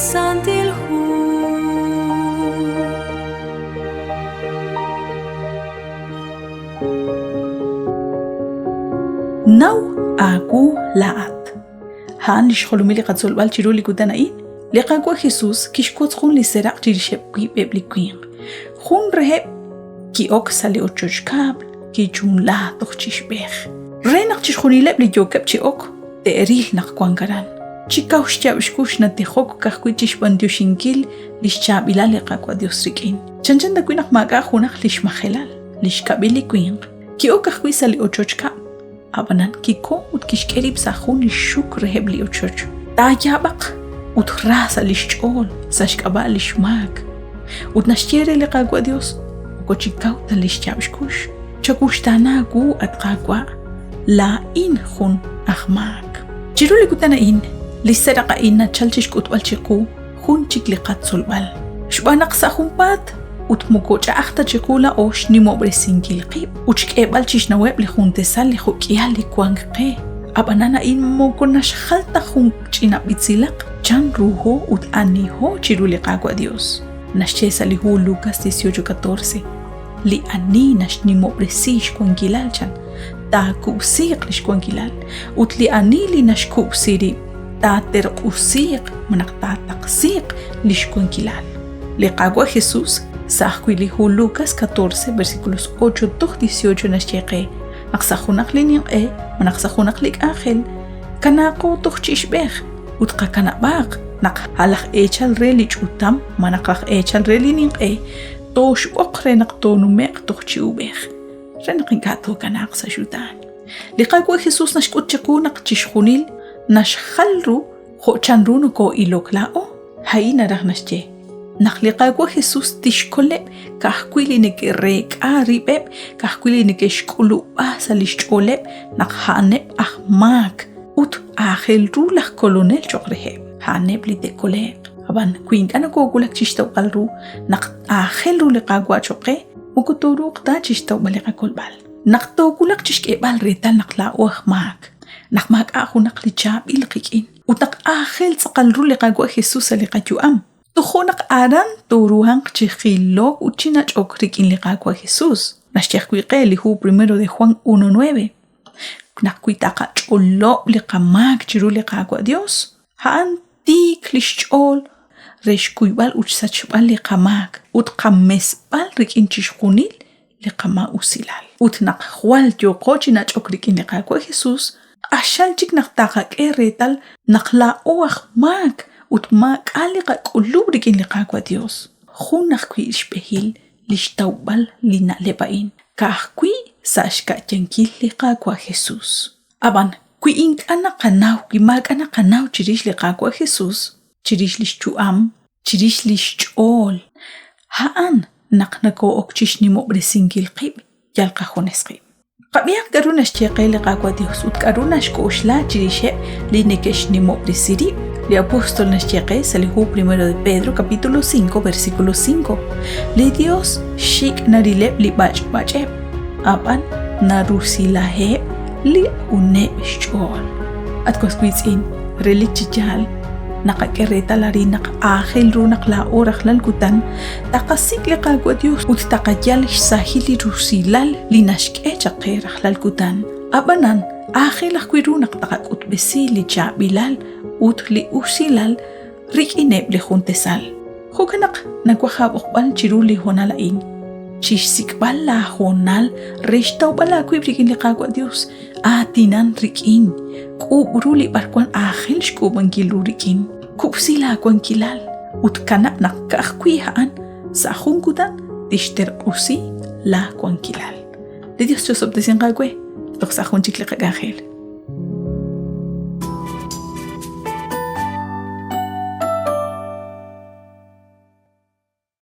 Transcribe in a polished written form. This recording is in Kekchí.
Santil Hu. Naw aawu laa'at. A'an li xjolomil li qatzolb'al chiru li kutan a'in. Li Qaawa' Jesus kixwotz jun li seraq' chirixeb' wiib' eb' li winq. Jun reheb' ki'ok sa' li ochoch kab'l, kichunla toj chixb'ej. Re naq chixjunileb' li yookeb' chi ok te'ril naq wank aran. Chi kaw xyaab' xkux natijok ka'ajwi' chi xb'anyoxinkil li xchaab'ilal li Qaawa' Dios rik'in. Chanchan tawi' naq maak'a' junaq li xmajelal. Li xkab'il li winq ki'ok ajwi' sa' li ochoch kab'l, ab'anan kiko ut kixk'e rib' sa' jun li xxuk reheb' li ochoch. Taayaab'aq ut ra sa' li xch'ool sa' xk'ab'a' li xmaak. Ut naxye re li Qaawa' Dios, moko chi kaw ta li xyaab' xkux, Chawuxtaana wu, at Qaawa', laa'in jun aj maak. Chiru li kutan a'in, li seraq' a'in nachal chixk'utb'al chiqu jun chik li qatzolb'al. Xb'aan naq sa' junpaat ut moko ch'a'aj ta chiqu laa'o xnimob'resinkil qib' ut xk'eeb'al chixnaweb' li juntesal li jo'k'ihal li wank qe. Ab'anan a'in moko naxjal ta jun ch'ina b'itzilaq chan ruho ut aniho chiru li Qaawa' Dios. Naxye sa' li hu Lucas 18:14, Li ani naxnimob'resi xwankilal chan, taakub'siiq li xwankilal, ut li ani li naxkub'si rib' taaterq'usiiq malaj taataqsiiq li xwankilal. Li Qaawa' Jesus sa' ajwi' li hu Lucas 14 versículos 8 toj 18 naxye qe naq sa' junaq li ninq'e malaj sa' junaq li k'anjel kanaaqo toj chi ixb'ej ut qakanab'aaq naq a' laj eechal re li ch'utam malaj laj eechal re li ninq'e tooxb'oq re naq toonume'q toj chi ub'ej re naq ink'a' tookanaaq sa' xutaan. Li Qaawa' Jesus naxk'ut chiqu naq chixjunil naxjal ru jo' chanru nokoo'ilok laa'o. A'in naraj naxye naq li Qaawa' Jesus tixkoleb' ka'ajwi' li neke'reek'a rib'eb', ka'ajwi' li neke'xk'ulub'a sa' li xch'ooleb' naq a'aneb' aj maak ut aajel ru laj Kolonel cho'q reheb', a'aneb' li te'kole'q. Ab'an wi ink'a' nokoowulak chi xtawb'al ru naq aajel ru li Qaawa' cho'q qe, moko tooruuq ta chi xtawb'al li qakolb'al. Naq toowulaq chi xk'eeb'al reetal naq laa'o aj maak, naq maak'a' junaq li chaab'il qik'in ut naq aajel tz'aqal ru li Qaawa' Jesus sa' li qayu'am, tojo' naq aran tooruhanq chi jilok ut chi nach'ok rik'in li Qaawa' Jesus. Naxye ajwi' qe li hu Primero de Juan 1:9, naq wi taqach'olob' li qamaak chiru li Qaawa' Dios, a'an tiik li xch'ool re xkuyb'al ut xsachb'al li qamaak ut qamesb'al rik'in chixjunil li qamaa'usilal. Ut naq jwal yooqo chi nach'ok rik'in li Qaawa' Jesus, q'axal chik naq taqak'e reetal naq laa'o aj maak ut maak'a' li qak'ulub' rik'in li Qaawa' Dios. Jun ajwi' xb'ehil li xtawb'al li na'leb' a'in, ka'ajwi' sa' xka'yankil li Qaawa' Jesus. Ab'an, wi ink'a' naqanaw, wi maak'a' naqanaw chirix li Qaawa' Jesus, chirix li xyu'am, chirix li xch'ool, a'an naq nokoo'ok chi xnimob'resinkil qib' yal qajunes qib'. Qab'ihaq k'aru naxye qe li Qaawa' Yos ut k'aru naxk'oxla chirixeb' li neke'xnimob'resi rib'. Li apóstol naxye qe sa' li hu Primero de Pedro capítulo 5 versículo 5, Li Yos xik' narileb' li b'ach'b'ach'eb', ab'an narusilaheb' li q'uneb' xch'ool. At was wiitz'in, relik chi yaal, naqak'e reetal arin naq aajel ru naq laa'o rajlal kutan taqasik' li Qaawa' Dios ut taqayal xsahil li rusilal li naxk'e chaq qe rajlal kutan. Ab'anan, aajel ajwi' ru naq taqak'utb'esi li chaab'ilal ut li usilal rik'ineb' li jun tesal. Jo'kan naq nawaj aab'oqb'al chiru li hoonal a'in, chixsik'b'al laa hoonal re xtawb'al aawib' rik'in li Qaawa' Dios, aatinan rik'in, k'uub' ru li b'arwan aajel xk'uub'ankil ru rik'in, kub'si laa wankilal, ut kanab' naq ka'ajwi' a'an sa' jun kutan tixterq'usi laa wankilal. Li Dios chosob'tesinq aawe toj sa' jun chik li qak'anjel.